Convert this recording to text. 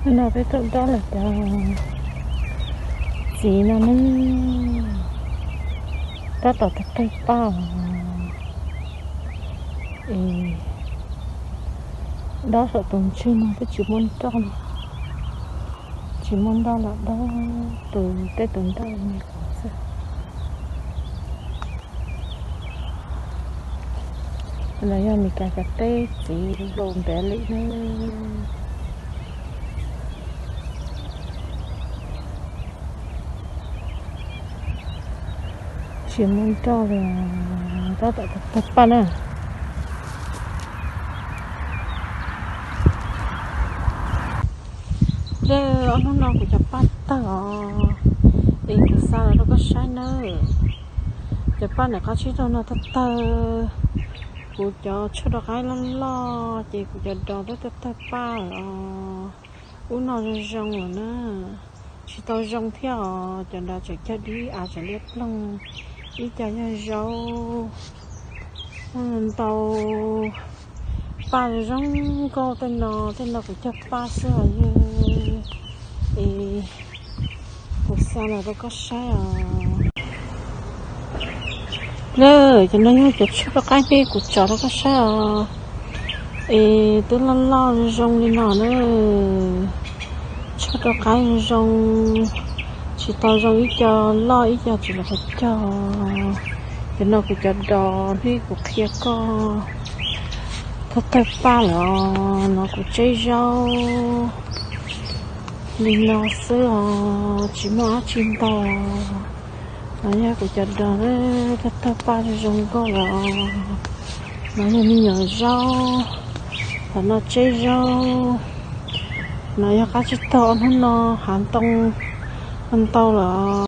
No peb tuaj dob los cov txiv no ne, tab tom tawg tawg paj, es dob saum tus ntseg no twb tsis muaj nroj, tsis muaj nroj los dob tus, tej tus nroj me qhov xwb. Los yog Meskas cov teb txiv hluas ntev li ne. Tsis muaj nroj li, tab tom tawg paj na. Dej, ob hnub no kuv cov paj tawg os, es kuv xa los rau koj saib nawb. Cov paj ntawm qab tsib taug no tawg tawg, kuv cov tshuaj rau qaib loj loj ces kuv cov dos twb tawg tawg paj os. Ub no zoo zoo lawm na, tsis tau zoo thiab os, cov nrad tseem cog dib av tseem liab ploog, ib co yog zaub. Ntau paj zoo nkauj tej no, tej no kuv cog paj xwb os yog, es kuv xa los rau koj saib os. Lawm, cov no yog cov tshuaj rau qaib hnub kuv tso rau koj saib os. Es twb loj loj zoo li no na. Tshuaj rau qaib zoo, tsis tau zoo ib co loj ib co tsis los qhov cog. Cov no kuv cov dos hnub kuv qhia koj, tawg tawg paj lawm os. No kuv tseb zaub li no xwb os, tsis muaj dab tsi ntau. No yog kuv cov dos tawg tawg paj zoo nkauj lawm os. No yog me nyuam zaub, qhov no tseb zaub. No yog qab tsib taug, ob hnub no hav ntoo ntau lawm os.